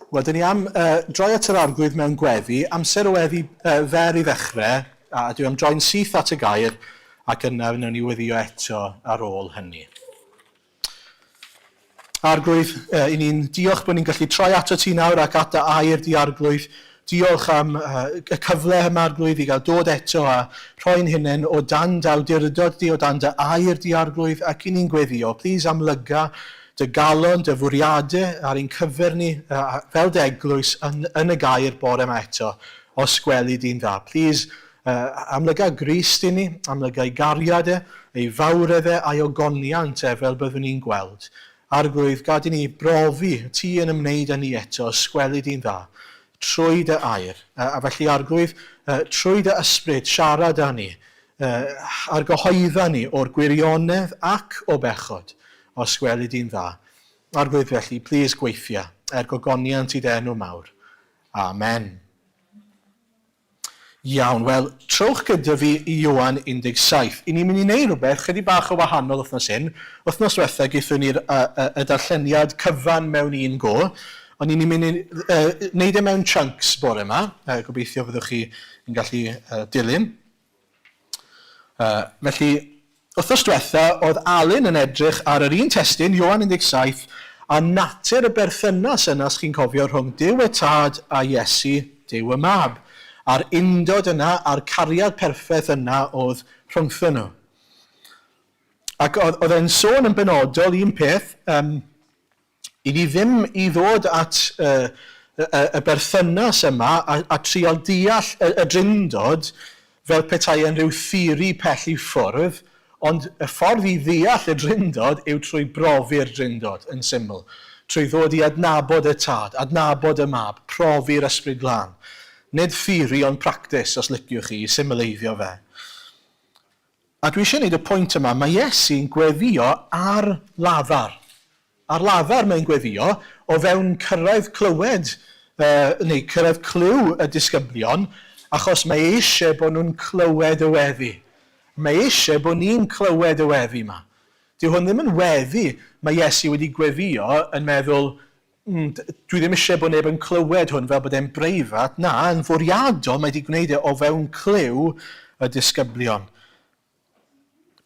Wel, dyn ni am uh, droi at yr arglwydd mewn gweddi, amser o weddi uh, fer i ddechrau, a dwi am droi'n syth at y gair, ac yna wnawn ni weddio eto ar ôl hynny. Arglwydd, uh, i ni'n diolch bod ni'n gallu troi ato ti nawr ac at dy air di arglwydd. Diolch am uh, y cyfle yma arglwydd i gael dod eto a rhoi'n hunain o dan dy awdurdod di, o dan dy air di arglwydd, ac i ni'n gweddio, plîs amlyga dy galon, dy fwriadau ar ein cyfer ni uh, fel dy eglwys yn, yn y gair bore yma eto, os gweli di'n dda. Plîs Amlyga Grist i ni, amlyga ei gariad e, ei fawredd e a'i ogoniant e fel byddwn ni'n gweld. Arglwydd, gad i ni brofi ti yn ymwneud â ni eto, ysgweli di'n dda, trwy dy air. A felly, Arglwydd, trwy dy ysbryd, siarad â ni, argyhoedda ni o'r gwirionedd ac o bechod, os gweli di'n dda. Arglwydd, felly, plîs gweithia, er gogoniant i dy enw mawr. Amen. Iawn, wel, trowch gyda fi i Ioan 17. I ni'n mynd i wneud rhywbeth chydig bach o wahanol wythnos hyn. Wythnos diwetha, gaethon ni'r y, y, y darlleniad cyfan mewn un go, ond i ni'n mynd i uh, wneud e mewn chunks bore yma. Uh, gobeithio fyddwch chi yn gallu uh, dilyn. Uh, felly, wythnos diwetha, oedd Alun yn edrych ar yr un testun, Ioan 17, a natur y berthynas yna, os chi'n cofio, rhwng Duw y Tad a Iesu, Duw y Mab. A'r undod yna, a'r cariad perffaith yna oedd rhyngthyn nhw. Ac oedd, oedd e'n sôn yn benodol un peth, um, I ni ddim i ddod at y, y, y berthynas yma a, a trial deall y, y Drindod fel petai yn rhyw theori pell i ffwrdd, ond y ffordd i ddeall y Drindod yw trwy brofi'r Drindod, yn syml. Trwy ddod i adnabod y Tad, adnabod y Mab, profi'r Ysbryd Glân. Nid theori ond practis, os liciwch chi, i symleiddio fe. A dwi eisiau gwneud y pwynt yma, mae Iesu'n gweddïo ar lafar. Ar lafar mae'n gweddïo, o fewn cyrraedd clywed, uh, neu cyrraedd clyw y disgyblion, achos mae eisiau bod nhw'n clywed y weddi. Mae eisiau bod ni'n clywed y weddi yma. Dyw hwn ddim yn weddi mae Iesu wedi gweddïo yn meddwl, mm, dwi ddim eisiau bod neb yn clywed hwn fel bod e'n breifat. Na, yn fwriadol mae wedi gwneud e o fewn clyw y disgyblion.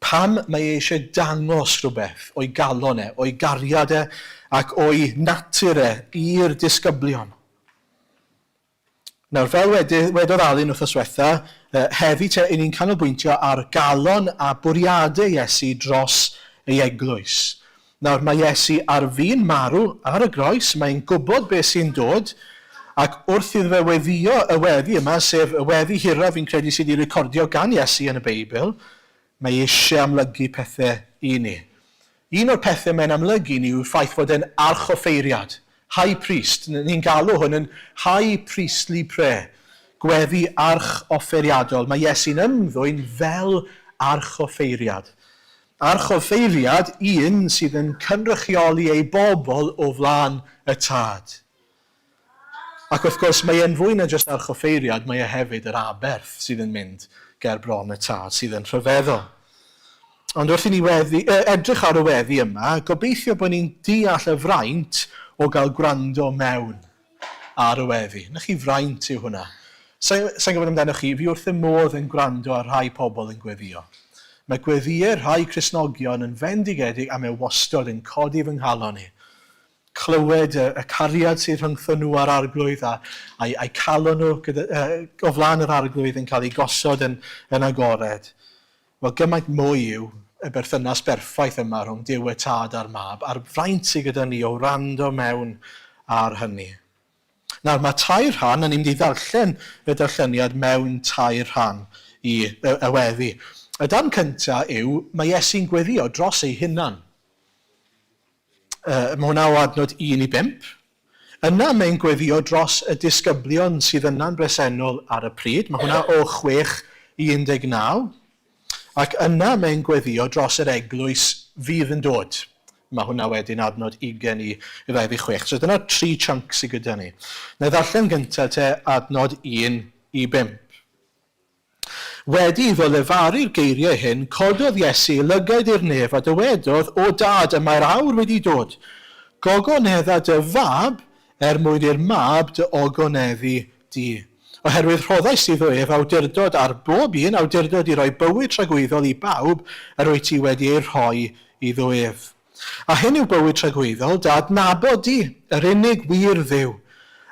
Pam mae e eisiau dangos rhywbeth o'i galon e, o'i gariad e ac o'i natur e i'r disgyblion. Nawr, fel wedi, wedodd Alun wythnos diwetha, heddi te, 'y ni'n canolbwyntio ar galon a bwriadau Iesu dros ei eglwys. Nawr, mae Iesu ar fin marw ar y groes, mae'n gwybod beth sy'n dod, ac wrth iddo fe weddïo y weddi yma, sef y weddi hiraf fi'n credu sydd wedi recordio gan Iesu yn y Beibl, mae eisiau amlygu pethau i ni. Un o'r pethau mae'n amlygu i ni yw'r ffaith fod e'n archoffeiriad, high priest. Ni'n galw hwn yn high priestly prayer, gweddi archoffeiriadol. Mae Iesu'n ymddwyn fel archoffeiriad. Archoffeiriad, un sydd yn cynrychioli ei bobl o flaen y Tad. Ac wrth gwrs, mae e'n fwy na jyst archoffeiriad, mae e hefyd yr aberth sydd yn mynd ger bron y Tad, sydd yn rhyfeddol. Ond wrth i ni weddi, edrych ar y weddi yma, gobeithio bod ni'n deall y fraint o gael gwrando mewn ar y weddi. Na chi fraint yw hwnna. Sa'n sa gwybod amdanoch chi, fi wrth y modd yn gwrando ar rhai pobl yn gweddio. Mae gweddïau rhai Cristnogion yn fendigedig a mae wastod yn codi fy nghalon i. clywed y, y cariad sydd rhyngthon nhw a'r arglwydd a, a'i, a'i calon nhw gyda, uh, o flaen yr arglwydd yn cael ei gosod yn, yn agored. Wel, gymaint mwy yw y berthynas berffaith yma rhwng Duw y Tad a'r Mab, a'r fraint sydd gyda ni o wrando mewn ar hynny. Nawr, mae tair rhan, a ni'n mynd i ddarllen y darlleniad mewn tair rhan i y, y weddi. Y darn cyntaf yw, mae Iesu'n gweddio dros ei hunan. Uh, mae hwnna o adnod 1 i 5. Yna mae'n gweddio dros y disgyblion sydd yna'n bresennol ar y pryd. Mae hwnna o 6 i 19. Ac yna mae'n gweddio dros yr eglwys fydd yn dod. Mae hwnna wedyn adnod 20 i 26. So dyna tri chunk sydd gyda ni. Na i ddarllen gyntaf te adnod 1 i 5. Wedi iddo lefaru'r geiriau hyn, cododd Iesu ei lygaid i'r nef a dywedodd, O Dad, y mae'r awr wedi dod. Gogonedda dy fab, er mwyn i'r Mab dy ogoneddu di. Oherwydd rhoddais iddo ef awdurdod ar bob un, awdurdod i roi bywyd tragwyddol i bawb yr wyt ti wedi ei rhoi iddo ef. A hyn yw bywyd tragwyddol, dy adnabod di, yr unig wir Dduw,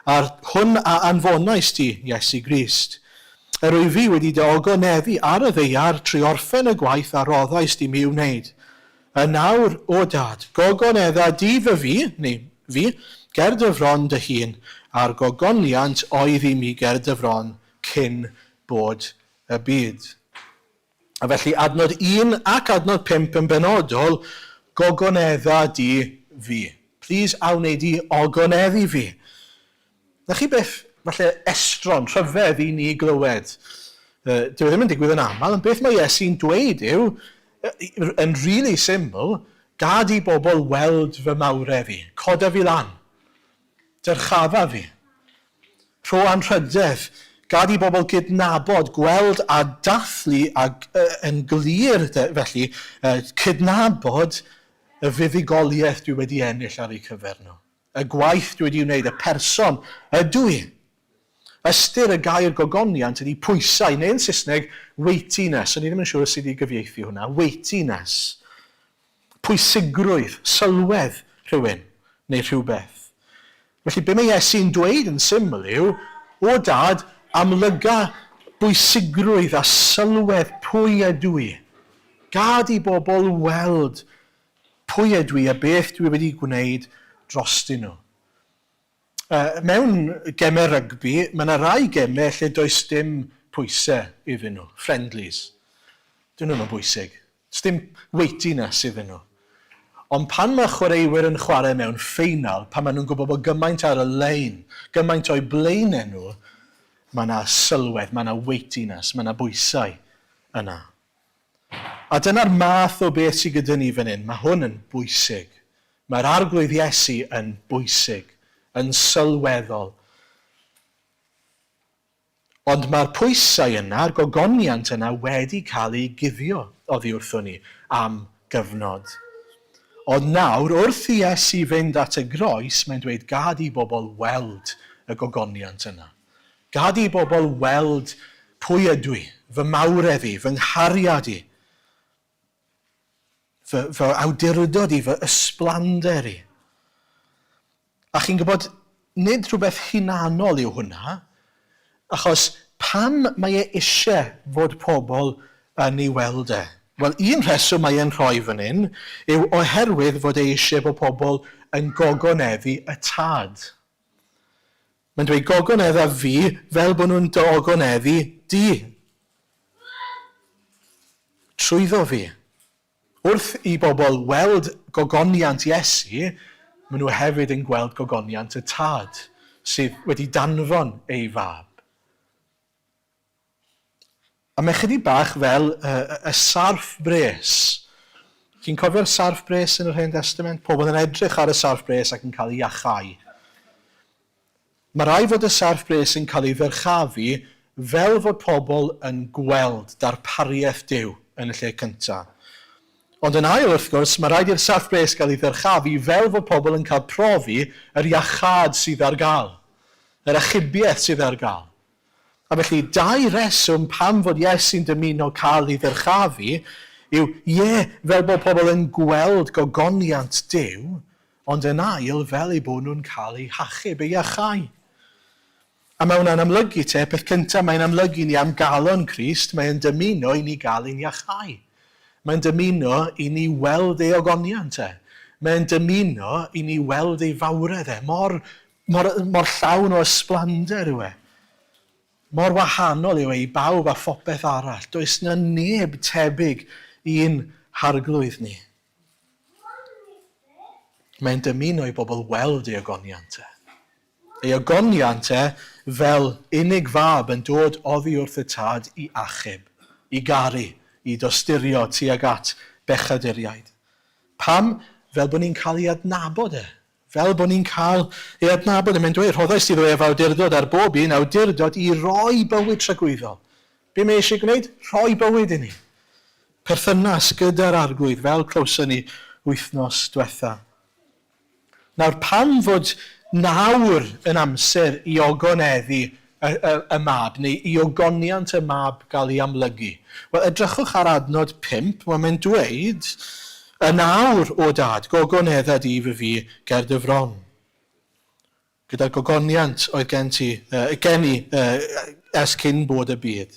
a'r hwn a anfonais di, Iesu Grist. Yr wyf fi wedi dy ogoneddu ar y ddaear trwy orffen y gwaith a roddais di mi i'w wneud. Yn awr, O Dad, gogonedda di fy fi, neu fi, ger dy fron dy hun, a'r gogoniant oedd i mi ger dy fron cyn bod y byd. A felly adnod 1 ac adnod 5 yn benodol, gogonedda di fi. Plîs a wnei di ogoneddu fi. Na chi beth falle estron, rhyfedd i ni glywed. Dyw e ddim yn digwydd yn aml, ond beth mae Iesu'n dweud yw, yn rili syml, gad i bobl weld fy mawredd i, coda fi lan, dyrchafa fi, rho anrhydedd, gad i bobl gydnabod, gweld a dathlu a, yn glir felly, cydnabod y fuddugoliaeth dwi wedi ennill ar eu cyfer nhw. Y gwaith dwi wedi'i wneud, y person ydw i. Ystyr y gair gogoniant ydy pwysau, neu yn Saesneg, weightiness. O'n i ddim yn siŵr sut i gyfieithu hwnna. Weightiness. Pwysigrwydd, sylwedd rhywun neu rhywbeth. Felly be mae Iesu'n dweud yn syml yw, o dad, amlyga bwysigrwydd a sylwedd pwy ydw i. Gad i bobl weld Pwy ydw i a beth dwi wedi gwneud drostyn nhw? Mewn gemau rygbi, mae yna rai gemau lle does dim pwysau iddyn nhw, friendlies. Dyn nhw'm yn bwysig. Does dim weightiness iddyn nhw. Ond pan mae chwaraewyr yn chwarae mewn ffeinal, pan maen nhw'n gwybod bod gymaint ar y lein, gymaint o'u blaenau nhw, mae yna sylwedd, mae yna weightiness, mae yna bwysau yna. A dyna'r math o beth sydd gyda ni fan hyn. Mae hwn yn bwysig. Mae'r Arglwydd Iesu yn bwysig, yn sylweddol. Ond mae'r pwysau yna, a'r gogoniant yna wedi cael ei guddio oddi wrthon ni am gyfnod. Ond nawr, wrth i Iesu fynd at y groes, mae'n dweud gad i bobl weld y gogoniant yna. Gad i bobl weld pwy ydw i, fy mawredd i, fy nghariad i, fy, fy awdurdod i, fy ysblander i. A chi'n gwybod, nid rhywbeth hunanol yw hwnna, achos pam mae e eisiau fod pobl yn ei weld e? Wel, un rheswm mae e'n rhoi fan hyn yw oherwydd fod e eisiau bod pobl yn gogoneddu y tad. Mae'n dweud gogonedda fi fel bod nhw'n dy ogoneddu di. Trwyddo fi. Wrth i bobl weld gogoniant Iesu, maen nhw hefyd yn gweld gogoniant y Tad, sydd wedi danfon ei Fab. A mae chydig bach fel y, y sarff bres. Chi'n cofio'r sarff bres yn yr Hen Testament? Pobl yn edrych ar y sarff bres ac yn cael ei iachau. Mae rai fod y sarff bres yn cael ei ddyrchafu fel fod pobl yn gweld darpariaeth Duw yn y lle cyntaf. Ond yn ail, wrth gwrs, mae rhaid i'r sarff bres gael ei ddyrchafu fel fod pobl yn cael profi yr iachâd sydd ar gael, yr achubiaeth sydd ar gael. A felly, dau reswm pam fod Iesu'n dymuno cael ei ddyrchafu yw, ie, fel bod pobl yn gweld gogoniant Duw, ond yn ail, fel eu bod nhw'n cael eu hachub, eu iachau. A mae hwnna'n amlygu te, peth cyntaf mae'n amlygu ni am galon Crist, mae'n dymuno i ni gael ein iachau. Mae'n dymuno i ni weld ei ogoniant e. Mae'n dymuno i ni weld ei fawredd e, mor Mor, mor llawn o ysblander yw e. Mor wahanol yw e i bawb a phopeth arall. Does na neb tebyg i'n harglwydd ni. Mae'n dymuno i bobl weld ei ogoniant e. Ei ogoniant e fel unig fab yn dod oddi wrth y tad i achub, i garu, i dosturio tuag at bechaduriaid. Pam? Fel bod ni'n cael ei adnabod e. Fel bod ni'n cael ei adnabod, a mae'n dweud, rhoddais ti ddo ef awdurdod ar bob un, awdurdod i roi bywyd tragwyddol. Be mae eisiau gwneud? Rhoi bywyd i ni. Perthynas gyda'r arglwydd, fel clywson ni wythnos diwetha. Nawr, pam fod nawr yn amser i ogoneddu y, y, y mab, neu i ogoniant y mab gael ei amlygu? Wel, edrychwch ar adnod 5, wel mae'n dweud, Y nawr, o dad, gogonedda di fy fi ger dy fron. Gyda'r gogoniant oedd gen ti, uh, gen i, uh, ers cyn bod y byd.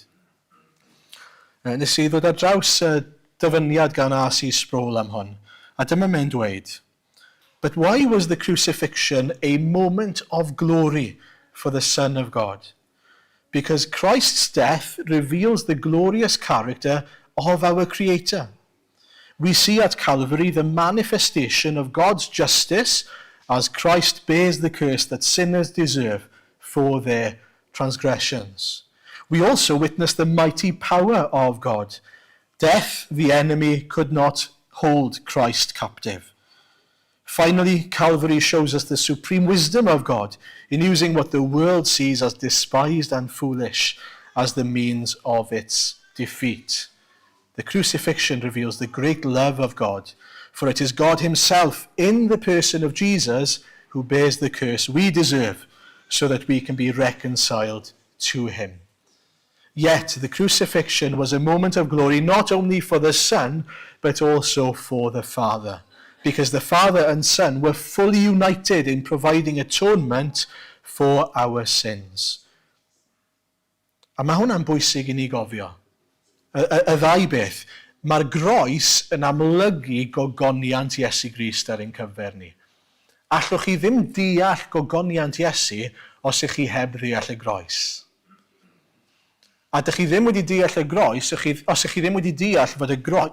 Uh, nes i ddod ar draws uh, dyfyniad gan R.C. Sproul am hwn, a dyma mae'n dweud, But why was the crucifixion a moment of glory for the Son of God? Because Christ's death reveals the glorious character of our Creator. We see at Calvary the manifestation of God's justice as Christ bears the curse that sinners deserve for their transgressions. We also witness the mighty power of God. Death, the enemy, could not hold Christ captive. Finally, Calvary shows us the supreme wisdom of God in using what the world sees as despised and foolish as the means of its defeat. The crucifixion reveals the great love of God, for it is God himself in the person of Jesus who bears the curse we deserve so that we can be reconciled to him. Yet the crucifixion was a moment of glory not only for the Son, but also for the Father, because the Father and Son were fully united in providing atonement for our sins. A mae hwnna'n bwysig i ni gofio. Y, y, y ddau beth. Mae'r groes yn amlygu gogoniant Iesu Grist ar ein cyfer ni. Allwch chi ddim deall gogoniant Iesu os ych chi heb ddeall y groes. A dych chi ddim wedi deall y groes, os ych chi ddim wedi deall fod y, gro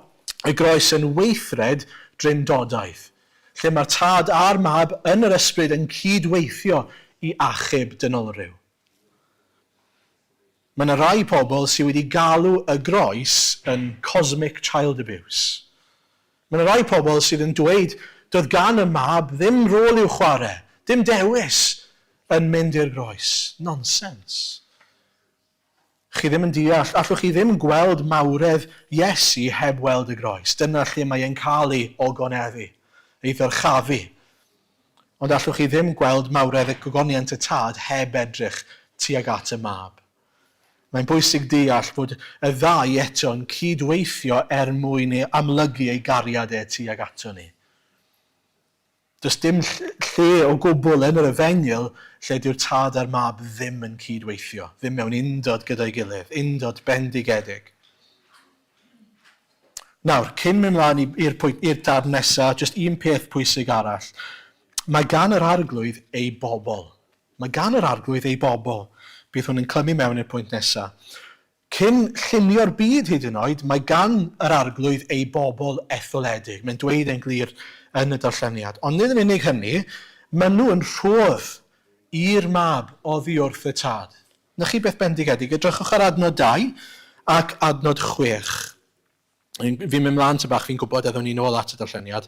y groes yn weithred drindodaidd, lle mae'r tad a'r mab yn yr ysbryd yn cydweithio i achub dynolryw. Mae yna rai pobl sydd wedi galw y groes yn cosmic child abuse. Mae yna rai pobl sydd yn dweud doedd gan y mab ddim rôl i'w chwarae, dim dewis yn mynd i'r groes. Nonsens. Chi ddim yn deall, allwch chi ddim gweld mawredd Iesu heb weld y groes. Dyna lle mae e'n cael ei ogoneddu, ei ddyrchafu. Ond allwch chi ddim gweld mawredd y gogoniant y tad heb edrych tuag at y mab. Mae'n bwysig deall fod y ddau eto yn cydweithio er mwyn ei amlygu ei gariad e tuag ato ni. Does dim lle o gwbl yn yr efengyl lle dyw'r tad a'r mab ddim yn cydweithio, ddim mewn undod gyda'i gilydd, undod bendigedig. Nawr, cyn mynd mlaen i'r i'r darn nesaf, jyst un peth pwysig arall. Mae gan yr arglwydd ei bobl. Mae gan yr arglwydd ei bobl. Bydd hwn yn clymu mewn i'r pwynt nesaf. Cyn llunio'r byd hyd yn oed, mae gan yr Arglwydd ei bobl etholedig. Mae'n dweud e'n glir yn y darlleniad. Ond nid yn unig hynny, maen nhw yn rhodd i'r mab oddi wrth y tad. Na chi beth bendigedig. Edrychwch ar adnod 2 ac adnod 6. Fi'n mynd mlaen ty bach, fi'n gwybod, a ddown ni nôl at y darlleniad.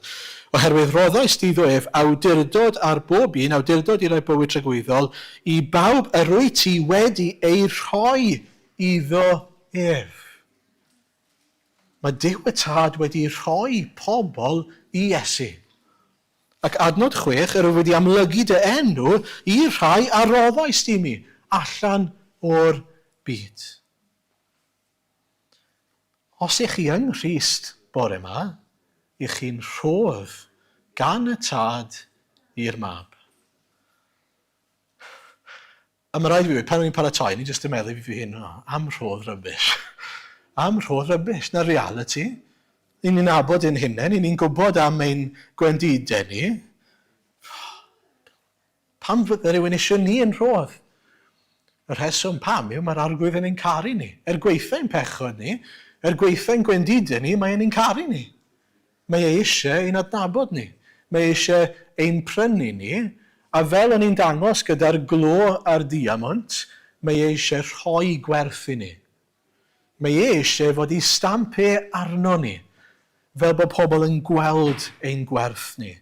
Oherwydd rhoddais di iddo ef awdurdod ar bob un, awdurdod i roi bywyd tragwyddol, i bawb yr wyt ti wedi ei rhoi iddo ef. Mae Duw y Tad wedi rhoi pobl i Iesu. Ac adnod 6, yr wyf wedi amlygu dy enw i'r rhai a roddaist i mi allan o'r byd. Os ych chi yng Nghrist bore 'ma, ych chi'n rhodd gan y Tad i'r Mab. A mae rhaid i fi weud, pan o'n i'n paratoi, o'n i jyst yn meddwl i fi fy hun, oh, am rhodd rubbish. Am rhodd rubbish, na reality. Ni'n ni'n nabod ein hunain, ni'n ni'n gwybod am ein gwendidau ni. Pam fydde rhywun eisiau ni yn rhodd? Y rheswm pam yw mae'r Arglwydd yn ein caru ni. Er gwaetha ein pechod ni, er gwaetha ein gwendidau ni, mae e'n ein caru ni. Mae e eisiau ein adnabod ni. Mae e eisiau ein prynu ni, a fel o'n i'n dangos gyda'r glo a'r diamwnt, mae e eisiau rhoi gwerth i ni. Mae e eisiau fod ei stamp e arno ni, fel bod pobl yn gweld ein gwerth ni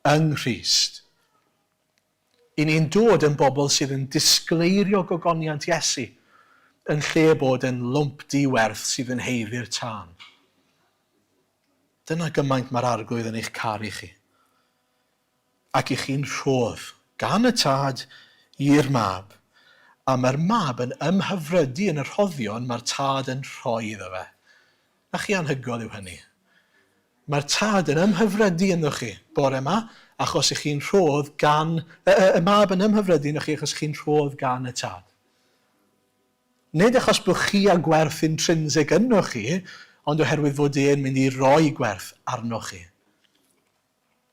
yng Nghrist. I ni'n dod yn bobl sydd yn disgleirio gogoniant Iesu, yn lle bod yn lwmp di-werth sydd yn haeddu'r tân. Dyna gymaint mae'r Arglwydd yn eich caru chi. Ac i chi'n rhodd Gan y Tad i'r Mab. A mae'r Mab yn ymhyfrydu yn y rhoddion mae'r Tad yn rhoi iddo fe. Na chi anhygoel yw hynny? Mae'r Tad yn ymhyfrydu ynddo chi bore yma achos i chi'n rhodd gan... Y, y, y Mab yn ymhyfrydu ynddo chi achos chi'n rhodd gan y Tad. Nid achos bod chi â gwerth intrinsic yno chi, ond oherwydd fod e'n mynd i roi gwerth arnoch chi.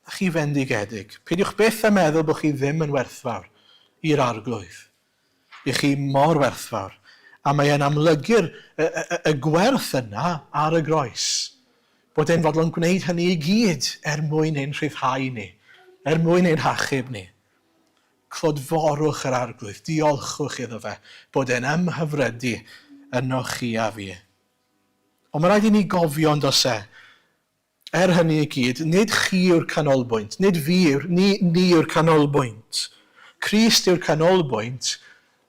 A chi fendigedig. Peidiwch byth â meddwl bod chi ddim yn werthfawr i'r Arglwydd. I chi mor werthfawr. A mae e'n amlygu'r y, y, y gwerth yna ar y groes. Bod e'n fodlon gwneud hynny i gyd er mwyn ein rhyddhau ni, er mwyn ein hachub ni. Clodforwch yr Arglwydd, diolchwch iddo fe bod e'n ymhyfrydu ynoch chi a fi. Ond mae rhaid i ni gofio yn does e, er hynny i gyd, nid chi yw'r canolbwynt, nid fi yw'r, ni, ni yw'r canolbwynt. Crist yw'r canolbwynt,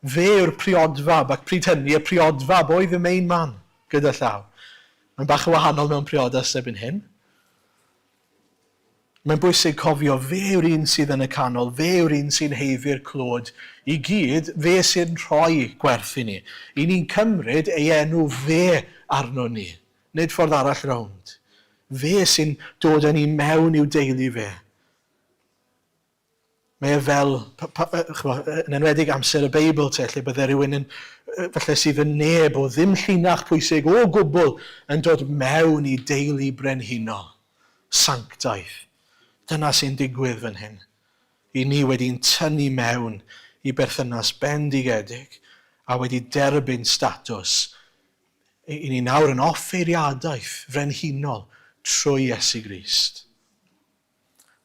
fe yw'r priodfab, ac pryd hynny y priodfab oedd y main man, gyda llaw. Mae'n bach yn wahanol mewn priodas erbyn hyn. Mae'n bwysig cofio, fe yw'r un sydd yn y canol, fe yw'r un sy'n haeddu'r clod i gyd, fe sy'n rhoi gwerth i ni. I ni'n cymryd ei enw fe arno ni, nid ffordd arall rownd. Fe sy'n dod â ni mewn i'w deulu fe. Mae e fel, ch'mo', yn enwedig amser y Beibl te, lle bydde rhywun yn, falle sydd yn neb o ddim llinach pwysig o gwbl yn dod mewn i deulu brenhinol, sanctaidd. Dyna sy'n digwydd fan hyn. I ni wedi'n tynnu mewn i berthynas bendigedig a wedi derbyn statws. I ni nawr yn offeiriadaeth frenhinol trwy Iesu Grist.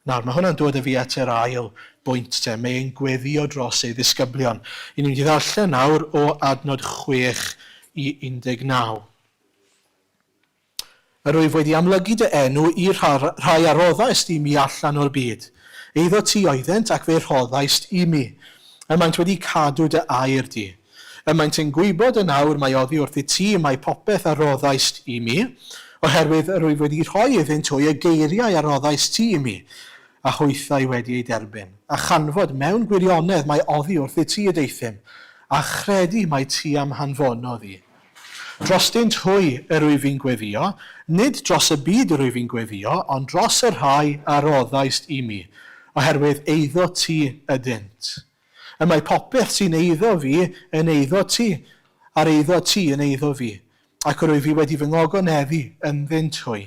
Nawr, mae hwnna'n dod â fi at yr ail bwynt te. Mae e'n gweddio dros ei ddisgyblion. I ni'n mynd i ddarllen nawr o adnod 6 i 19. Yr wyf wedi amlygu dy enw i'r rhai a roddaist i mi allan o'r byd. Eiddo ti oeddent ac fe rhoddaist i mi. Y maent wedi cadw dy air di. Y maent yn gwybod yn awr mai oddi wrthyt ti y mae popeth a roddaist i mi, oherwydd yr wyf wedi rhoi iddynt hwy y geiriau a roddaist ti i mi, a hwythau wedi eu derbyn, a chanfod mewn gwirionedd mai oddi wrthyt ti y deuthum, a chredu mai ti a'm hanfonodd i. Drostynt hwy yr wyf fi'n gweddïo, nid dros y byd yr wyf fi'n gweddïo, ond dros y rhai a roddaist i mi, oherwydd eiddo ti ydynt. Y mae popeth sy'n eiddo fi yn eiddo ti, a'r eiddo ti yn eiddo fi, ac yr wyf fi wedi fy ngogoneddu ynddynt hwy.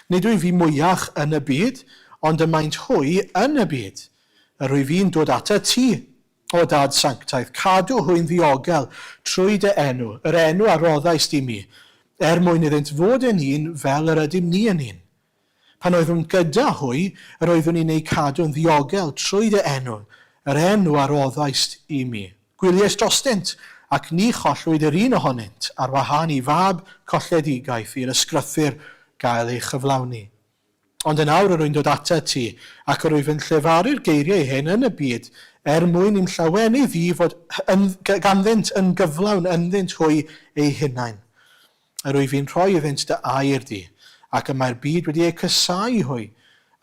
Nid wyf fi mwyach yn y byd, ond y maent hwy yn y byd. Yr wyf fi'n dod atat ti, O Dad sanctaidd, cadw hwy'n ddiogel trwy dy enw, yr enw a roddaist i mi, er mwyn iddynt fod yn un fel yr ydym ni yn un. Pan oeddwn gyda hwy, yr oeddwn i'n eu cadw'n ddiogel trwy dy enw, yr enw a roddaist i mi. Gwyliais drostynt, ac ni chollwyd yr un ohonynt, ar wahân i fab colledigaeth i'r ysgrythur gael ei chyflawni. Ond yn awr yr wy'n dod atat ti, ac yr wyf yn llefaru'r geiriau hyn yn y byd, er mwyn i'm llawenydd i fod yn, ganddynt yn gyflawn ynddynt hwy eu hunain. Yr wyf fi'n rhoi iddynt dy air di, ac y mae'r byd wedi eu casáu hwy,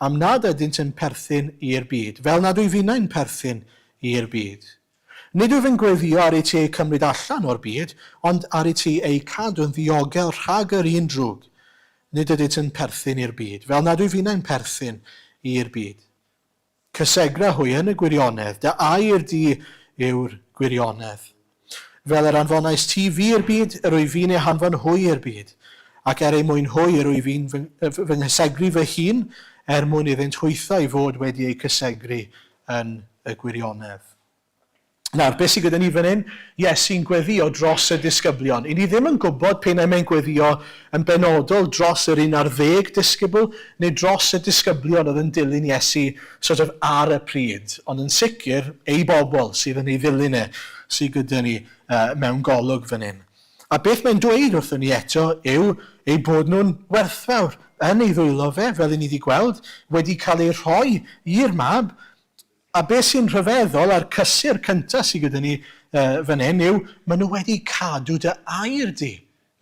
am nad ydynt yn perthyn i'r byd, fel nad wyf finnau'n perthyn i'r byd. Nid wyf yn gweddïo ar i ti eu cymryd allan o'r byd, ond ar i ti eu cadw'n ddiogel rhag yr un drwg. Nid ydynt yn perthyn i'r byd, fel nad wyf finnau'n perthyn i'r byd. Cysegra hwy yn y gwirionedd, dy air di yw'r gwirionedd. Fel yr anfonais ti fi i'r byd, yr wyf fi'n eu hanfon hwy i'r byd. Ac er eu mwyn hwy, yr wyf fi'n fy, fy nghysegru fy hun, er mwyn iddynt hwythau fod wedi eu cysegru yn y gwirionedd. Nawr, beth sydd gyda ni fan hyn? Iesu'n gweddio dros y disgyblion. I ni ddim yn gwybod pe na mae'n gweddio yn benodol dros yr 11 disgybl neu dros y disgyblion oedd yn dilyn Iesu sort of ar y pryd. Ond yn sicr, ei bobl sydd yn ei ddilyn e sydd gyda ni uh, mewn golwg fan hyn. A beth mae'n dweud wrthon ni eto yw eu bod nhw'n werthfawr yn ei ddwylo fe, fel i ni wedi gweld, wedi cael eu rhoi i'r mab, A beth sy'n rhyfeddol, a'r cysur cyntaf sydd gyda ni uh, fan hyn yw, maen nhw wedi cadw dy air di,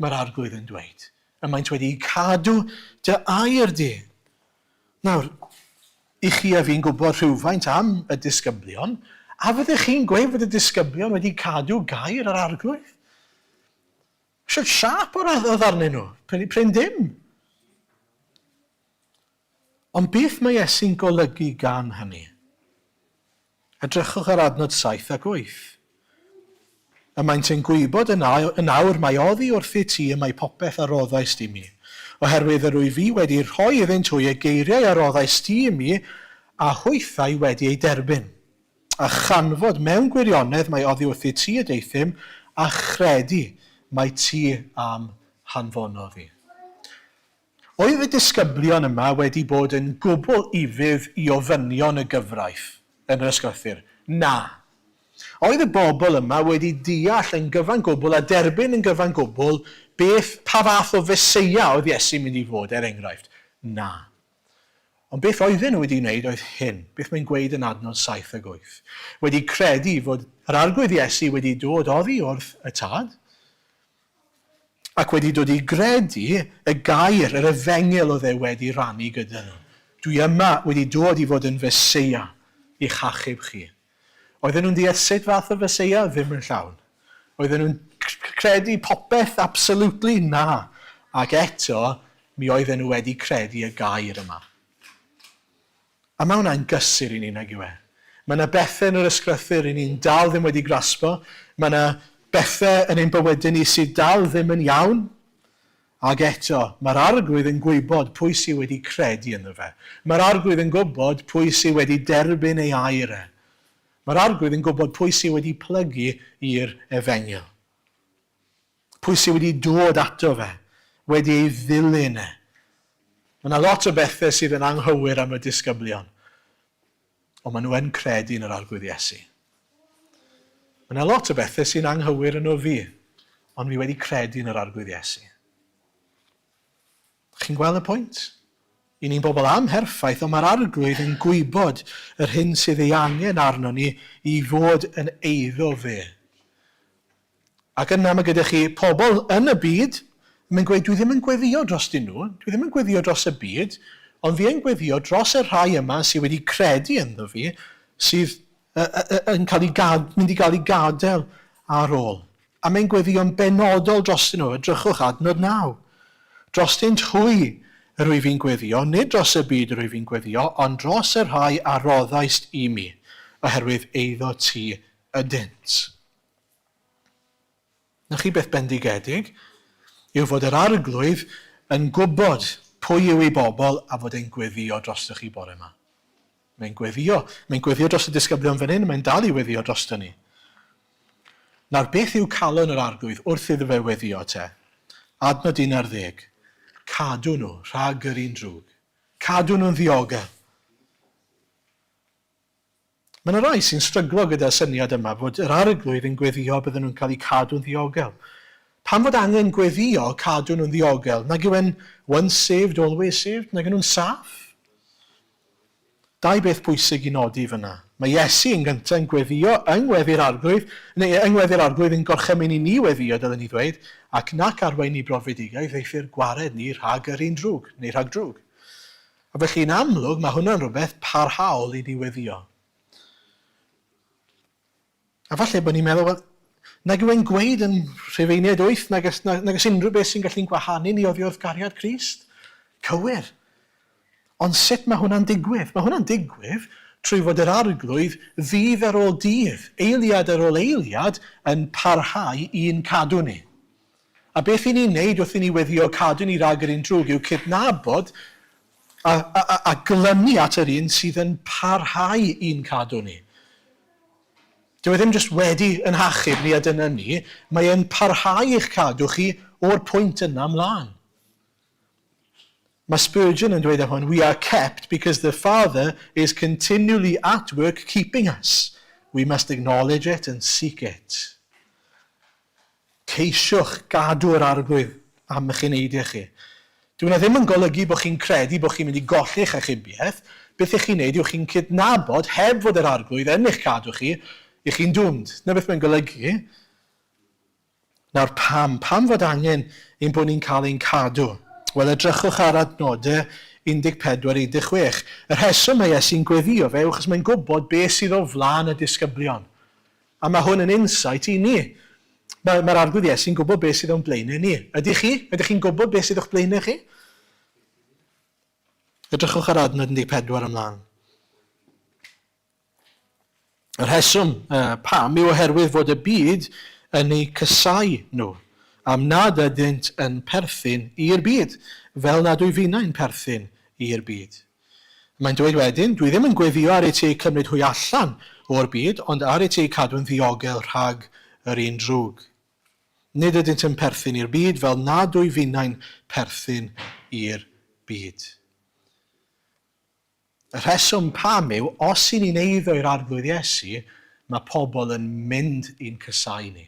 mae'r arglwydd yn dweud. Y maent wedi cadw dy air di. Nawr, i chi a fi'n gwybod rhywfaint am y disgyblion, a fyddech chi'n gweud fod y disgyblion wedi cadw gair yr Arglwydd? Shwt siâp oedd arnyn nhw? Prin, prin dim. Ond beth mae Iesu'n golygu gan hynny? Edrychwch ar adnod 7 ac 8. Y maent yn gwybod yn awr mai oddi wrthyt ti y mae popeth a roddaist i mi, oherwydd yr wyf fi wedi rhoi iddynt hwy y geiriau a roddaist ti i mi, a hwythau wedi eu derbyn. A chanfod mewn gwirionedd mai oddi wrthyt ti y deuthum, a chredu mai ti a'm hanfonodd i. Oedd y disgyblion yma wedi bod yn gwbl ufudd i ofynion y gyfraith yn yr Ysgrythur? Na. Oedd y bobl yma wedi deall yn gyfan gwbl a derbyn yn gyfan gwbl beth, pa fath o Feseia oedd Iesu'n mynd i fod, er enghraifft? Na. Ond beth oedden nhw wedi wneud oedd hyn, beth mae'n gweud yn adnod 7 ag 8. Wedi credu fod yr Arglwydd Iesu wedi dod oddi wrth y Tad, ac wedi dod i gredu y gair, yr efengyl oedd e wedi rannu gyda nhw. Dwi yma wedi dod i fod yn Feseia i'ch hachub chi. Oedden nhw'n deall sut fath o Feseia? Ddim yn llawn. Oedden nhw'n credu popeth? Absolutely na. Ac eto, mi oedden nhw wedi credu y gair yma. A mae hwnna'n gysur i ni, nag yw e? Mae yna bethau yn yr ysgrythur i ni'n dal ddim wedi graspo. Mae yna bethau yn ein bywydau ni sydd dal ddim yn iawn. Ac eto, mae'r Arglwydd yn gwybod pwy sydd wedi credu ynddo fe. Mae'r Arglwydd yn gwybod pwy sydd wedi derbyn ei air e. Mae'r Arglwydd yn gwybod pwy sydd wedi plygu i'r efengyl. Pwy sydd wedi dod ato fe, wedi ei ddilyn e? Mae yna lot o bethau sydd yn anghywir am y disgyblion, ond maen nhw yn credu yn yr Arglwydd Iesu. Mae yna lot o bethau sy'n anghywir yno fi, ond fi wedi credu yn yr Arglwydd Iesu. Chi'n gweld y pwynt? I ni'n bobl amherffaith, ond mae'r Arglwydd yn gwybod yr hyn sydd ei angen arno ni i fod yn eiddo fe. Ac yna mae gyda chi pobl yn y byd yn mynd gweud, dwi ddim yn gweddio drostyn nhw, dwi ddim yn gweddio dros y byd, ond fi yn gweddio dros y rhai yma sydd wedi credu ynddo fi, sydd yn cael ei gad, mynd i gael ei gadael ar ôl. A mae'n gweddio'n benodol drostyn nhw, edrychwch adnod 9. Drostynt hwy yr wyf fi'n gweddio, nid dros y byd yr wyf fi'n gweddio, ond dros y rhai a roddaist i mi, oherwydd eiddo ti ydynt. Na chi beth bendigedig yw fod yr Arglwydd yn gwybod pwy yw ei bobl a fod e'n gweddio drostoch chi bore yma. Mae'n gweddio. Mae'n gweddio dros y disgyblion fan hyn, mae'n dal i weddio drosto ni. Nawr, beth yw calon yr Arglwydd wrth iddo fe weddio te? Adnod 11. Cadw nhw rhag yr un drwg. Cadw nhw'n ddiogel. Mae yna rai sy'n stryglo gyda'r syniad yma fod yr Arglwydd yn gweddïo bydden nhw'n cael eu cadw'n ddiogel. Pam fod angen gweddïo cadw nhw'n ddiogel? Nag yw e'n once saved, always saved? Nag yw nhw'n saff? Dau beth pwysig i nodi fyna. Mae Iesu yn gyntaf yn gweddïo yng ngweddi'r Arglwydd, neu yng ngweddi'r Arglwydd yn gorchymyn i ni weddïo, dylen ni ddweud, ac nac arwain ni brofedigaeth, eithr gwared ni rhag yr un drwg, neu rhag drwg. A felly yn amlwg mae hwnna'n rhywbeth parhaol i ni weddio. A falle bod ni'n meddwl, wel, nag yw e'n gweud yn Rhufeiniaid 8 nag oes, nag, nag oes unrhyw beth sy'n gallu'n gwahanu ni oddi wrth gariad Crist? Cywir. Ond sut mae hwnna'n digwydd? Mae hwnna'n digwydd trwy fod yr Arglwydd ddydd ar ôl dydd, eiliad ar ôl eiliad, yn parhau i'n cadw ni. A beth i ni'n wneud wrth i ni weddio cadw ni rhag yr un drwg yw cydnabod a, a, a, a glynu at yr un sydd yn parhau i'n cadw ni. Dyw e ddim jyst wedi yn hachub ni a dyna ni, mae e'n parhau i'ch cadw chi o'r pwynt yna mlaen. Mae Spurgeon yn dweud am hwn, We are kept because the Father is continually at work keeping us. We must acknowledge it and seek it. Ceisiwch gadw yr Arglwydd am eich eneidiau chi. Dyw hwnna ddim yn golygu bod chi'n credu bod chi'n mynd i golli eich achubiaeth. Beth ych chi'n neud yw chi'n cydnabod heb fod yr Arglwydd yn eich cadw chi, ych chi'n doomed. Dyna beth mae'n golygu. Nawr pam? Pam fod angen ein bod ni'n cael ein cadw? Wel, edrychwch ar adnodau 14, 16. Y rheswm mae Iesu'n gweddio fe yw achos mae'n gwybod beth sydd o flaen y disgyblion. A mae hwn yn insight i ni. Mae'r mae Arglwydd Iesu'n gwybod beth sydd o'n blaenau ni. Ydych chi? Ydych chi'n gwybod beth sydd o'ch blaenau chi? Edrychwch ar adnod 14 ymlaen. Y rheswm pam yw oherwydd fod y byd yn eu cysau nhw, am nad ydynt yn perthyn i'r byd, fel nad wyf finnau'n perthyn i'r byd. Mae'n dweud wedyn, Dwi ddim yn gweddïo ar i ti eu cymryd hwy allan o'r byd, ond ar i ti eu cadw'n ddiogel rhag yr un drwg. Nid ydynt yn perthyn i'r byd, fel nad wyf finnau'n perthyn i'r byd. Y rheswm pam yw, os i ni'n eiddo i'r Arglwydd Iesu, mae pobl yn mynd i'n cysau ni.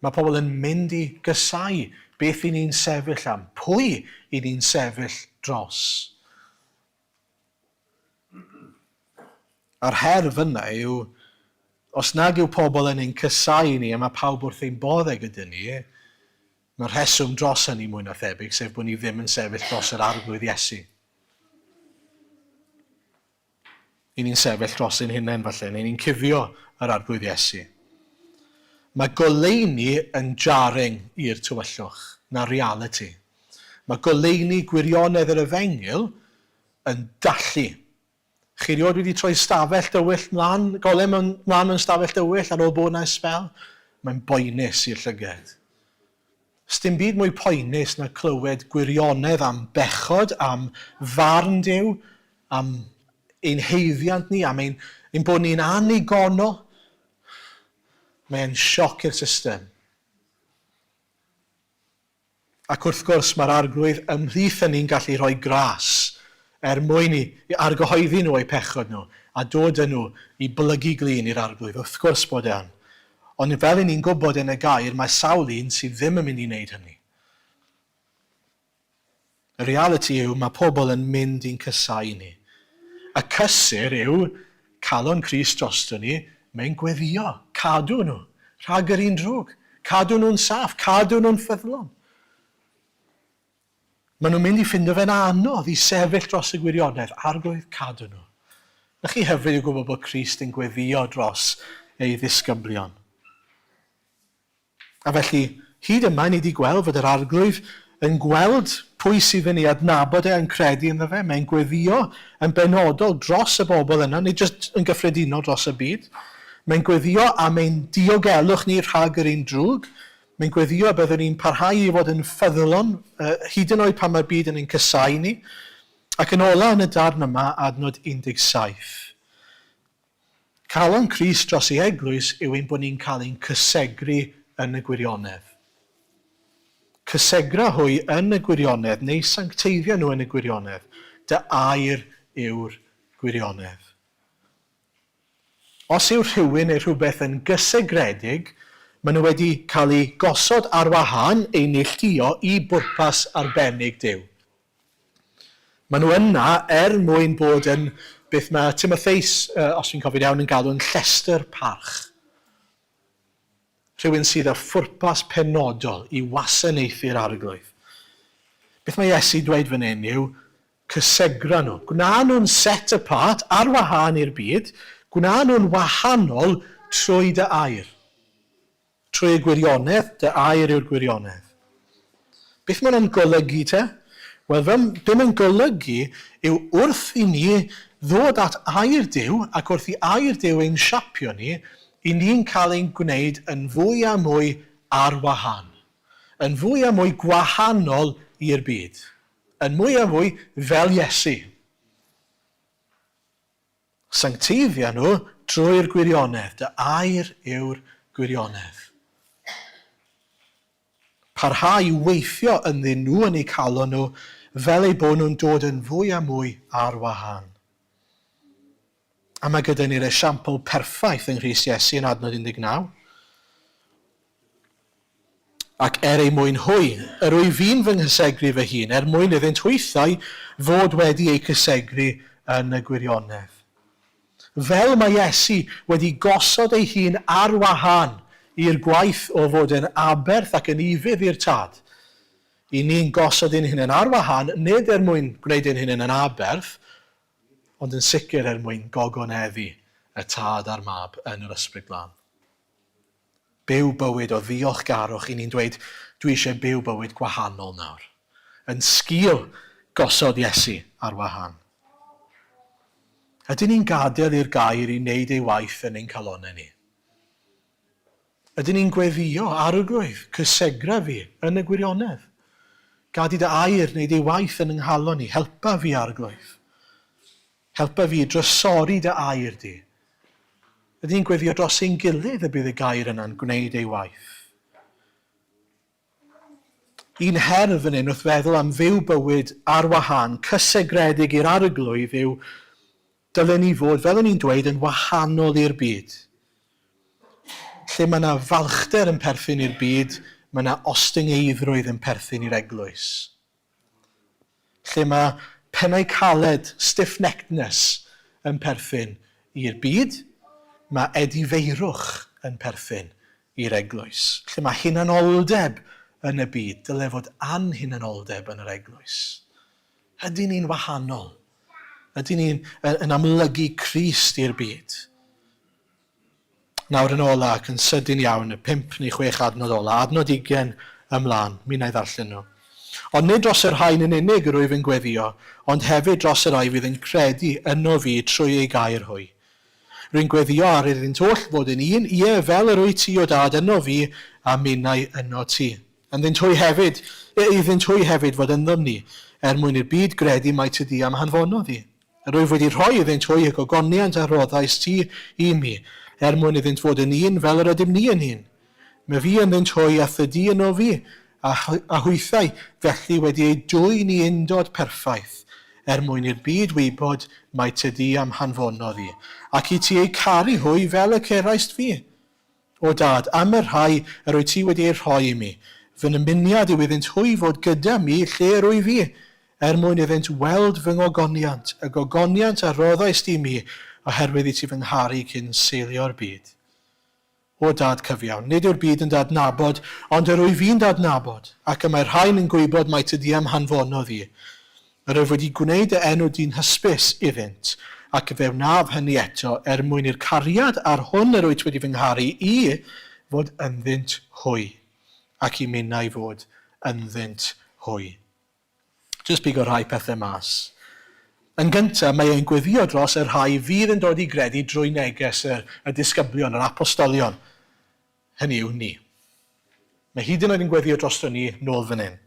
Mae pobl yn mynd i gysau beth i ni'n sefyll am, pwy i ni'n sefyll dros. A'r her fyna yw, os nag yw pobl yn ein cysau ni a mae pawb wrth ein boddau gyda ni, Mae'r rheswm dros hynny mwy na thebyg, sef bod ni ddim yn sefyll dros yr Arglwydd Iesu. I ni'n sefyll dros ein hunain falle, neu ni'n cuddio yr Arglwydd Iesu. Mae goleuni yn jarring i'r tywyllwch, na realiti. Mae goleuni gwirionedd yr efengyl yn dallu. Chi rioed wedi troi stafell dywyll mlan, golau mewn, mlan mewn stafell dywyll ar ôl bod 'na ers sbel? Mae'n boenus i'r llyged. Sdim byd mwy poenus na clywed gwirionedd am bechod, am farn Duw, am ein haeddiant ni, am ein, ein bod ni'n annigonol. Mae'n sioc i'r system. Ac wrth gwrs, mae'r Arglwydd ymhlith hynny'n gallu rhoi gras er mwyn i argyhoeddi nhw o'u pechod nhw a dod â nhw i blygu glin i'r Arglwydd. Wrth gwrs bod e yn. Ond fel 'y ni'n gwybod yn y gair, mae sawl un sydd ddim yn mynd i wneud hynny. Y realiti yw mae pobl yn mynd i'n cysau ni. Y cysur yw calon Crist drosto ni, mae'n gweddïo, cadw nhw rhag yr un drwg, cadw nhw'n saff, cadw nhw'n ffyddlon. Maen nhw'n mynd i ffindo fe'n anodd i sefyll dros y gwirionedd, Arglwydd, cadw nhw. Na chi hyfryd i gwybod bod Crist yn gweddïo dros ei ddisgyblion. A felly, hyd yma, ni wedi gweld fod yr Arglwydd yn gweld pwy sydd yn ei adnabod e a'n credu ynddo fe. Mae'n gweddïo yn benodol dros y bobl yna, nid jyst yn gyffredinol dros y byd. Mae'n gweddïo am ein diogelwch ni rhag yr un drwg. Mae'n gweddïo y byddwn ni'n parhau i fod yn ffyddlon, hyd yn oed pan mae'r byd yn ein casáu ni. Ac yn ola yn y darn yma, adnod 17. Calon Crist dros ei eglwys yw ein bod ni'n cael ein cysegru yn y gwirionedd. Cysegra hwy yn y gwirionedd, neu sancteiddio nhw yn y gwirionedd. Dy air yw'r gwirionedd. Os yw rhywun neu rhywbeth yn gysegredig, maen nhw wedi cael eu gosod ar wahân, eu neilltuo i bwrpas arbennig Duw. Maen nhw yna er mwyn bod yn beth mae Timotheus, os fi'n cofio'n iawn, yn galw'n llestr parch. Rhywun sydd â phwrpas penodol i wasanaethu'r Arglwydd. Beth mae Iesu dweud fan hyn yw, cysegra nhw. Gwna nhw'n set apart, ar wahân i'r byd. Gwna nhw'n wahanol trwy dy air. Trwy y gwirionedd, dy air yw'r gwirionedd. Beth mae hwnna'n golygu te? Wel, fel, be mae'n golygu yw wrth i ni ddod at air Duw ac wrth i air Duw ein siapio ni, i ni'n cael ein gwneud yn fwy a mwy ar wahân. Yn fwy a mwy gwahanol i'r byd. Yn mwy a mwy fel Iesu. Sancteiddia nhw drwy'r gwirionedd, dy air yw'r gwirionedd. Parhau i weithio ynddyn nhw yn eu calon nhw fel eu bod nhw'n dod yn fwy a mwy ar wahân. A mae gyda ni'r esiampl perffaith yng Nghrist Iesu yn adnod 19. Ac er eu mwyn hwy, yr wyf fi'n fy nghysegru fy hun, er mwyn iddynt hwythau fod wedi eu cysegru yn y gwirionedd. Fel mae Iesu wedi gosod ei hun ar wahân i'r gwaith o fod yn aberth ac yn ufudd i'r Tad. I ni'n gosod ein hunain ar wahân, nid er mwyn gwneud ein hunain yn aberth, ond yn sicr er mwyn gogoneddu y Tad a'r Mab yn yr Ysbryd Glân. Byw bywyd o ddiolchgarwch i ni'n dweud, dwi eisiau byw bywyd gwahanol nawr. Yn sgil gosod Iesu ar wahân. Ydyn ni'n gadael i'r gair i wneud ei waith yn ein calonnau ni? Ydyn ni'n gweddïo, Arglwydd, cysegra fi yn y gwirionedd. Gad i dy air wneud ei waith yn 'y nghalon i, helpa fi, Arglwydd. Helpa fi i drysori dy air di. Ydyn ni'n gweddio dros ein gilydd y bydd y gair yna'n gwneud ei waith? Un her fan hyn wrth feddwl am fyw bywyd ar wahân, cysegredig i'r Arglwydd yw dylen ni fod, fel o'n i'n dweud, yn wahanol i'r byd. Lle mae yna falchder yn perthyn i'r byd, mae yna ostyngeiddrwydd yn perthyn i'r eglwys. Lle mae pennau caled, stiff-neckedness, yn perthyn i'r byd, mae edifeirwch yn perthyn i'r eglwys. Lle mae hunanoldeb yn y byd, dyle fod anhunanoldeb yn yr eglwys. Ydyn ni'n wahanol? Ydyn ni'n yn amlygu Crist i'r byd? Nawr yn ola, ac yn sydyn iawn, y pump neu chwech adnod ola, adnod ugen ymlaen, mi wna i ddarllen nhw. Ond nid dros y rhain yn unig yr wyf yn gweddïo, ond hefyd dros y rhai fydd yn credu yno fi trwy eu gair hwy. Rwy'n gweddïo ar iddynt oll fod yn un, ie, fel yr wyt ti, o Dad, yno fi, a minnau yno ti. Ynddynt hwy hefyd, ie, iddynt hwy hefyd fod ynddom ni, er mwyn i'r byd gredu mai ty di a'm hanfonodd i. Yr wyf wedi rhoi iddynt hwy y gogoniant a rhoddais ti i mi, er mwyn iddynt fod yn un fel yr ydym ni yn un. Mae fi ynddynt hwy a thydi yno fi, a, a hwythau felly wedi eu dwyn i undod perffaith, er mwyn i'r byd wybod mai tydi a'm hanfonodd i, ac i ti eu caru hwy fel y ceraist fi. O Dad, am y rhai yr wyt ti wedi eu rhoi i mi, fy nymuniad yw iddynt hwy fod gyda mi lle yr wyf fi, er mwyn iddynt weld fy ngogoniant, y gogoniant a roddaist i mi, oherwydd i ti fy ngharu cyn seilio'r byd. O Dad cyfiawn, nid yw'r byd yn dy adnabod, ond yr wyf fi'n dy adnabod, ac y mae'r rhain yn gwybod mai ty di a'm hanfonodd i. Yr wyf wedi gwneud dy enw di'n hysbys iddynt, ac fe wnaf hynny eto, er mwyn i'r cariad a'r hwn yr wyt wedi fy ngharu i fod ynddynt hwy, ac i minnau fod ynddynt hwy. Jyst pigo rhai pethau mas. Yn gyntaf, mae e'n gweddïo dros y rhai fydd yn dod i gredu drwy neges y, y disgyblion, yr apostolion. Hynny yw, ni. Mae hyd yn oed yn gweddio drosto ni nôl fan hyn.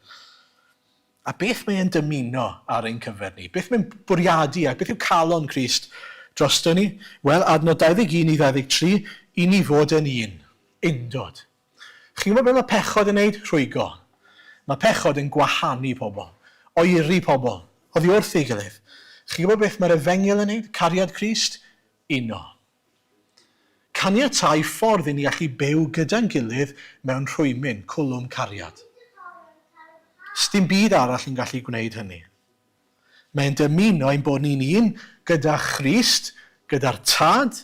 A beth mae e'n dymuno ar ein cyfer ni? Beth mae'n bwriadu a beth yw calon Crist drosto ni? Wel, adnod 21 i 23, i ni fod yn un. Undod. Chi'n gwybod beth mae pechod yn neud? Rhwygo. Mae pechod yn gwahanu pobl, oeri pobl, oddi wrth ei gilydd. Chi'n gwybod beth mae'r efengyl yn neud? Cariad Crist? Uno. Caniatáu ffordd i ni allu byw gyda'n gilydd mewn rhwymyn, cwlwm cariad. Sdim byd arall yn gallu gwneud hynny. Mae'n dymuno ein bod ni'n un gyda Christ, gyda'r Tad,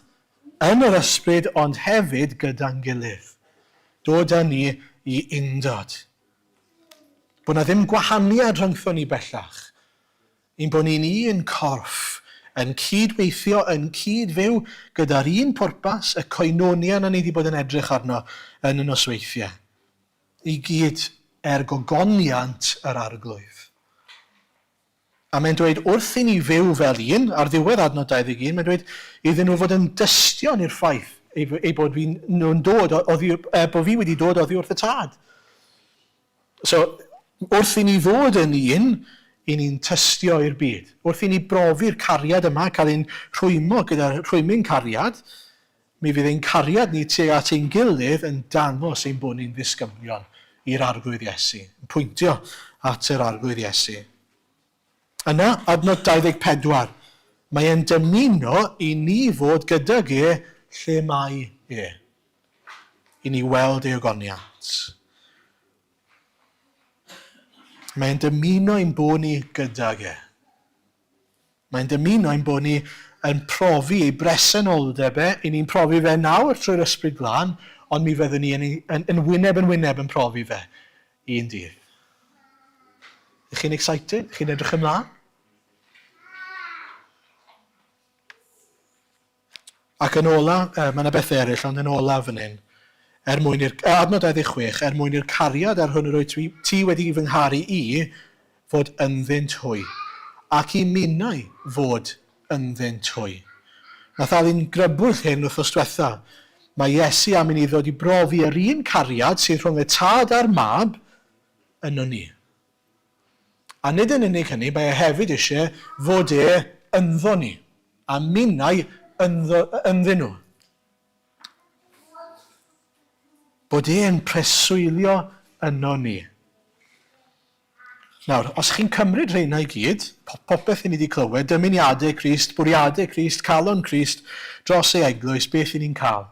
yn yr Ysbryd, ond hefyd gyda'n gilydd. Dod â ni i undod. Bod 'na ddim gwahaniad rhyngthon ni bellach. Ein bod ni'n un corff, yn cyd-weithio, yn cyd-fyw gyda'r un pwrpas, y koinonia 'na ni 'di bod yn edrych arno yn y nosweithiau. I gyd er gogoniant yr Arglwydd. A mae'n dweud wrth i ni fyw fel un, ar ddiwedd adnod 21, mae'n dweud iddyn nhw fod yn dystion i'r ffaith ei, ei bod fi'n nhw'n dod oddi, eh, bod fi wedi dod oddi wrth y Tad. So, wrth i ni ddod yn un, i ni'n tystio i'r byd. Wrth i ni brofi'r cariad yma, cael ein rhwymo gyda'r rhwymyn cariad, mi fydd ein cariad ni tuag at ein gilydd yn dangos ein bod ni'n ddisgyblion i'r Arglwydd Iesu, yn pwyntio at yr Arglwydd Iesu. Yna, adnod 24, mae e'n dymuno i ni fod gydag e lle mae e. I ni weld ei ogoniant. Mae'n dymuno ein bod ni gydag e. Mae'n dymuno ein bod ni yn profi ei bresenoldeb e, i ni'n profi fe nawr trwy'r Ysbryd Glân, ond mi fyddwn ni yn, yn, yn wyneb yn wyneb yn profi fe un dydd. Ych chi'n excited? Ych chi'n edrych ymlaen? Ac yn ola, mae yna bethau eraill, ond yn ola fan hyn, er mwyn i'r, adnod 26, er mwyn i'r cariad ar hwn yr wyt ti wedi fy ngharu i fod ynddynt hwy, ac i minnau fod ynddynt hwy. Nath Alun grybwyll hyn wythnos diwetha. Mae Iesu am i ni ddod i brofi yr un cariad sydd rhwng y Tad a'r Mab yno ni. A nid yn unig hynny, mae e hefyd eisiau fod e ynddo ni, a minnau ynddo, ynddyn nhw. Bod e'n preswylio yno ni. Nawr, os chi'n cymryd rheina i gyd, popeth i ni wedi clywed, dymuniadau Crist, bwriadau Crist, calon Crist dros ei eglwys, beth i ni'n cael?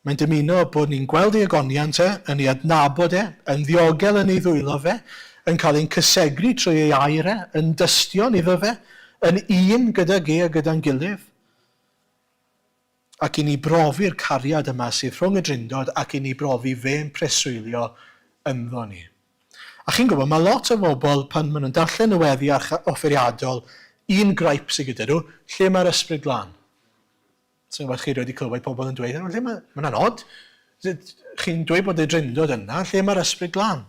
Mae'n dymuno bod ni'n gweld ei ogoniant e, yn ei adnabod e, yn ddiogel yn ei ddwylo fe, yn cael ein cysegru trwy ei air e, yn dystion iddo fe, yn un gydag e a gyda'n gilydd. Ac i ni brofi'r cariad yma sydd rhwng y Drindod ac i ni brofi fe'n preswylio ynddo ni. A chi'n gwybod, mae lot o bobl pan maen nhw'n darllen y weddi offeiriadol, un gripe sydd gyda nhw, lle mae'r Ysbryd Glân? Sa'n gwybod chi wedi clywed pobl yn dweud, lle mae, mae hwnna'n od. Chi'n dweud bod y drindod yna, lle mae'r Ysbryd Glân?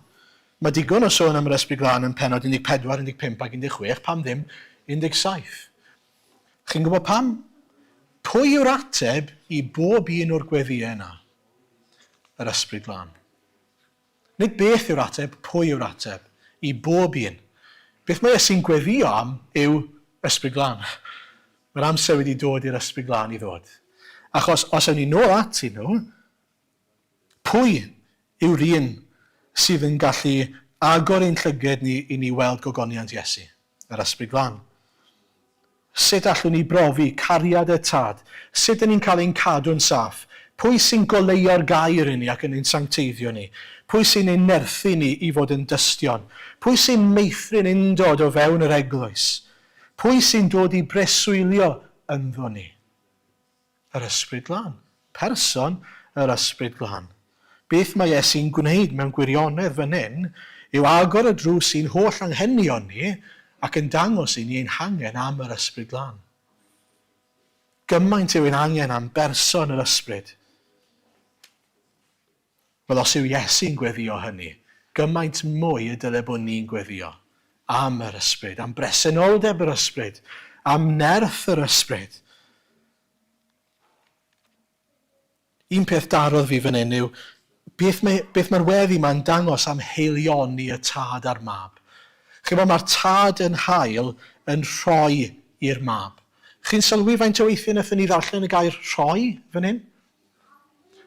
Mae digon o sôn am yr Ysbryd Glân yn penod 14, 15 ac 16, pam ddim 17? Chi'n gwybod pam? Pwy yw'r ateb i bob un o'r gweddïau yna? Yr Ysbryd Glân. Nid beth yw'r ateb, pwy yw'r ateb. I bob un. Beth mae Iesu'n gweddïo am yw Ysbryd Glân. Mae'r amser wedi dod i'r Ysbryd Glân i ddod. Achos os ewn ni nôl ati nhw, pwy yw'r un sydd yn gallu agor ein llyged ni i ni weld gogoniant Iesu? Yr Ysbryd Glân. Sut allwn ni brofi cariad y Tad? Sut dyn ni'n cael ein cadw'n saff? Pwy sy'n goleuo'r gair i ni ac yn ein sancteiddio ni? Pwy sy'n ein nerthu ni i fod yn dystion? Pwy sy'n meithrin undod o fewn yr eglwys? Pwy sy'n dod i breswylio ynddo ni? Yr Ysbryd Glân. Person yr Ysbryd Glân. Beth mae Iesu'n gwneud mewn gwirionedd fan hyn yw agor y drws i'n holl anghenion ni ac yn dangos i ni ein hangen am yr Ysbryd Glân. Gymaint yw ein angen am berson yr Ysbryd. Wel, os yw Iesu'n gweddïo hynny, gymaint mwy y dyle bod ni'n gweddïo am yr Ysbryd, am bresenoldeb yr Ysbryd, am nerth yr Ysbryd. Un peth darodd fi fan hyn yw beth mae, beth mae'r weddi ma'n dangos am haelioni y tad a'r mab. Chi'n mae'r tad yn hael yn rhoi i'r mab. Chi'n sylwi faint o weithiau wnaethon ni ddarllen y gair rhoi fan hyn?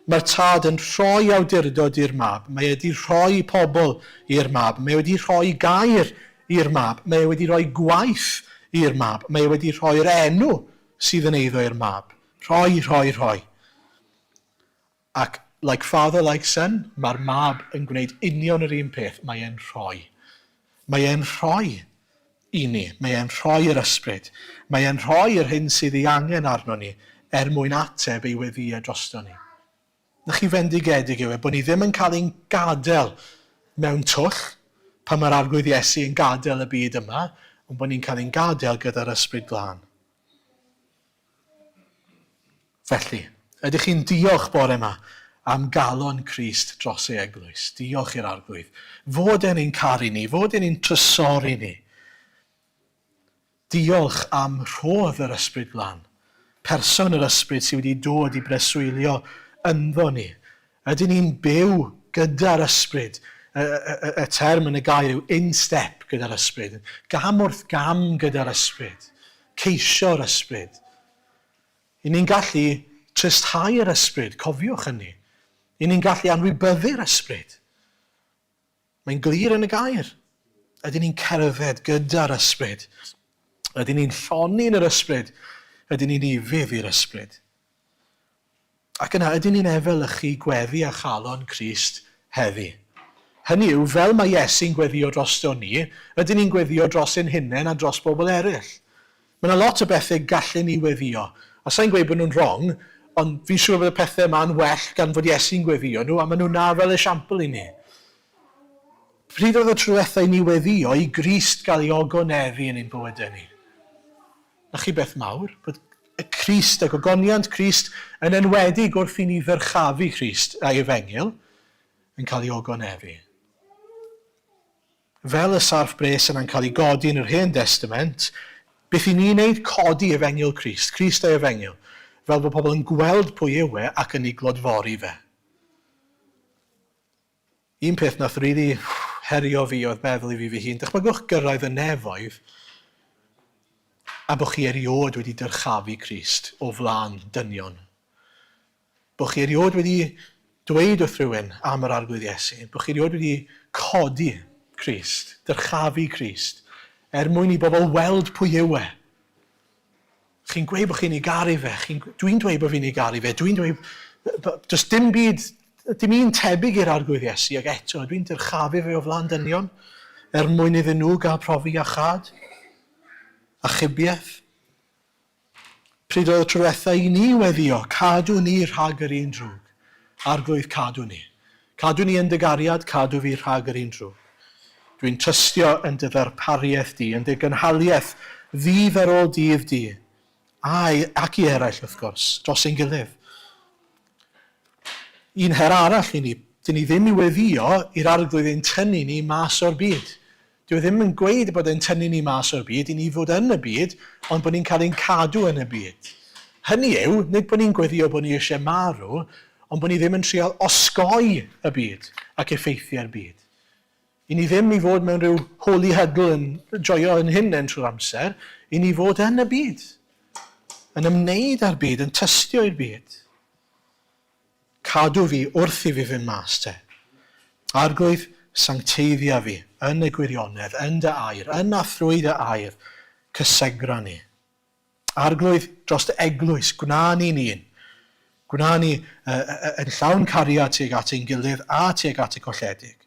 Mae'r Tad yn rhoi awdurdod i'r Mab. Mae e wedi rhoi pobl i'r Mab. Mae e wedi rhoi gair i'r Mab. Mae e wedi rhoi gwaith i'r Mab. Mae e wedi rhoi'r enw sydd yn eiddo i'r Mab. Rhoi, rhoi, rhoi. Ac like father, like son, mae'r Mab yn gwneud union yr un peth. Mae e'n rhoi. Mae e'n rhoi i ni. Mae e'n rhoi yr Ysbryd. Mae e'n rhoi yr hyn sydd ei angen arno ni er mwyn ateb ei weddïau drosto ni. Na chi fendigedig yw e bod ni ddim yn cael ein gadael mewn twll pan mae'r Arglwydd Iesu yn gadael y byd yma, ond bod ni'n cael ein gadael gyda'r Ysbryd Glân. Felly, ydych chi'n diolch bore yma am galon Crist dros ei eglwys? Diolch i'r Arglwydd. Fod e'n ein caru ni, fod e'n ein trysori ni. Diolch am rhodd yr Ysbryd Glân, person yr Ysbryd sydd wedi dod i breswylio ynddo ni. Ydyn ni'n byw gyda'r Ysbryd? Y, y, y term yn y gair yw in step gyda'r Ysbryd. Gam wrth gam gyda'r Ysbryd. Ceisio'r Ysbryd. I ni'n gallu tristhau'r Ysbryd, cofiwch hynny. I ni'n gallu anwybyddu'r Ysbryd. Mae'n glir yn y gair. Ydyn ni'n cerdded gyda'r Ysbryd? Ydyn ni'n llonni yn yr Ysbryd? Ydyn ni'n ufudd i'r Ysbryd? Ac yna, ydyn ni'n efelychu gweddi a chalon Crist heddi? Hynny yw, fel mae Iesu'n gweddïo drosto ni, ydyn ni'n gweddïo dros ein hunain a dros bobl eraill? Mae yna lot o bethau gallen ni weddïo. A sa i'n gweud bod nhw'n wrong, ond fi'n siŵr bod y pethau yma'n well gan fod Iesu'n gweddïo nhw, a maen nhw 'na fel esiampl i ni. Pryd oedd y tro diwetha i ni weddïo i Grist gael ei ogoneddu yn ein bywydau ni? Na chi beth mawr, bod y Crist a gogoniant Crist yn enwedig wrth i ni ddyrchafu Crist a'i efengyl yn cael ei ogoneddu. Fel y sarff bres yna'n cael ei godi yn yr Hen Destament, beth i ni'n wneud? Codi efengyl Crist, Crist a'i efengyl, fel bod pobl yn gweld pwy yw e ac yn ei glodfori fe. Un peth nath rili herio fi oedd meddwl i fi fy hun, dychmygwch gyrraedd y nefoedd a bod chi erioed wedi dyrchafu Crist o flaen dynion. Bod chi erioed wedi dweud wrth rhywun am yr Arglwydd Iesu, bod chi erioed wedi codi Crist, dyrchafu Crist, er mwyn i bobl weld pwy yw e. Chi'n gweud bod chi'n ei garu fe. Chi'n, dwi'n dweud bod fi'n ei garu fe. Dwi'n dweud, does dim byd, dim un tebyg i'r Arglwydd Iesu, ac eto, dwi'n dyrchafu fe o flaen dynion, er mwyn iddyn nhw gael profi iachâd, achubiaeth. Pryd oedd y tro diwetha i ni weddio, cadw ni rhag yr un drwg. Arglwydd, cadw ni. Cadw ni yn dy gariad, cadw fi rhag yr un drwg. Dwi'n tystio yn dy ddarpariaeth di, yn dy gynhaliaeth, ddydd ar ôl dydd di, a, ac i eraill wrth gwrs, dros ein gilydd. Un her arall i ni, dyn ni ddim i weddio i'r Arglwydd ein tynnu ni mas o'r byd. Dyw e ddim yn gweud bod e'n tynnu ni mas o'r byd, i ni fod yn y byd, ond bod ni'n cael ein cadw yn y byd. Hynny yw, nid bod ni'n gweddio bod ni eisiau marw, ond bod ni ddim yn trial osgoi y byd ac effeithiau'r byd. I ni ddim i fod mewn rhyw holy huddle yn joio yn hunain trwy'r amser, i ni fod yn y byd, yn ymwneud â'r byd, yn tystio i'r byd. Cadw fi wrth i fi fynd mas te. Arglwydd, sancteiddia fi yn y gwirionedd, yn dy air, yn a thrwy dy air, cysegra ni. Arglwydd, dros dy eglwys, gwna ni'n un. Gwna ni uh, yn llawn cariad tuag at ein gilydd a tuag at y colledig.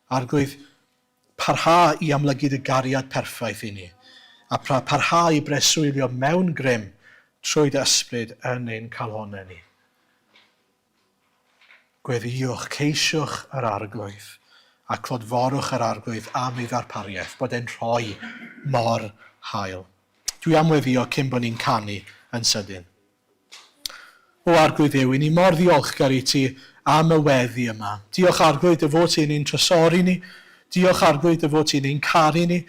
Arglwydd, Parha i amlygu dy gariad perffaith i ni, a parha i breswylio mewn grym trwy dy Ysbryd yn ein calonnau ni. Gweddïwch, ceisiwch yr Arglwydd, a clodforwch yr Arglwydd am ei ddarpariaeth, bod e'n rhoi mor hael. Dwi am weddïo cyn bod ni'n canu yn sydyn. O Arglwydd Dduw, i ni mor ddiolchgar i ti am y weddi yma. Diolch Arglwydd dy fod ti'n ein trysori ni. Diolch Arglwydd dy fod ti'n ein caru ni.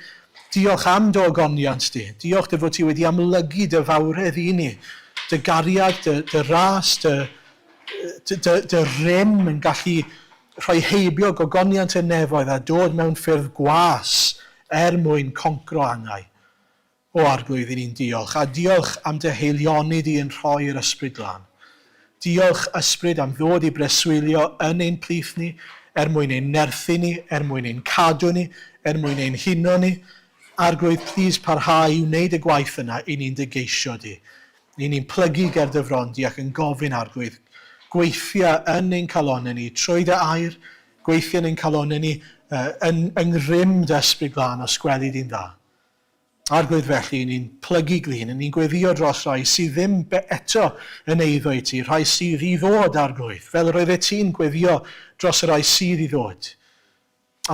Diolch am dy ogoniant di. Diolch dy fod ti wedi amlygu dy fawredd i ni. Dy gariad, dy, dy ras, dy, dy, dy, dy rym yn gallu rhoi heibio gogoniant y nefoedd a dod mewn ffurf gwas er mwyn concro angau. O Arglwydd, i ni'n diolch, a diolch am dy haelioni di yn rhoi yr Ysbryd Glân. Diolch, Ysbryd, am ddod i breswylio yn ein plith ni, er mwyn ein nerthu ni, er mwyn ein cadw ni, er mwyn ein huno ni. Arglwydd, plîs parhau i wneud y gwaith yna i ni'n dy geisio di. I ni'n plygu ger dy fron di ac yn gofyn, Arglwydd, gweithia yn ein calonnau ni trwy dy air, gweithia yn ein calonnau ni yn, yng ngrym dy Ysbryd Glân os gweli di'n dda. Arglwydd felly, ni'n plygu glin, ni'n gweddïo dros rai sydd ddim eto yn eiddo i ti, rhai sydd i ddod, Arglwydd, fel yr oeddet ti'n gweddïo dros y rhai sydd i ddod.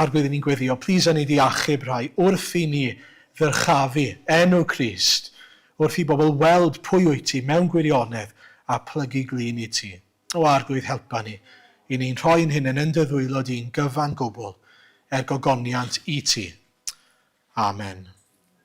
Arglwydd, ni'n gweddïo, plîs a ni di achub rhai wrth i ni ddyrchafu enw Crist, wrth i bobl weld pwy wyt ti mewn gwirionedd a plygu glin i ti. O Arglwydd, helpa ni, i ni'n rhoi'n hunain yn dy ddwylo di'n gyfan gwbl, er gogoniant i ti. Amen.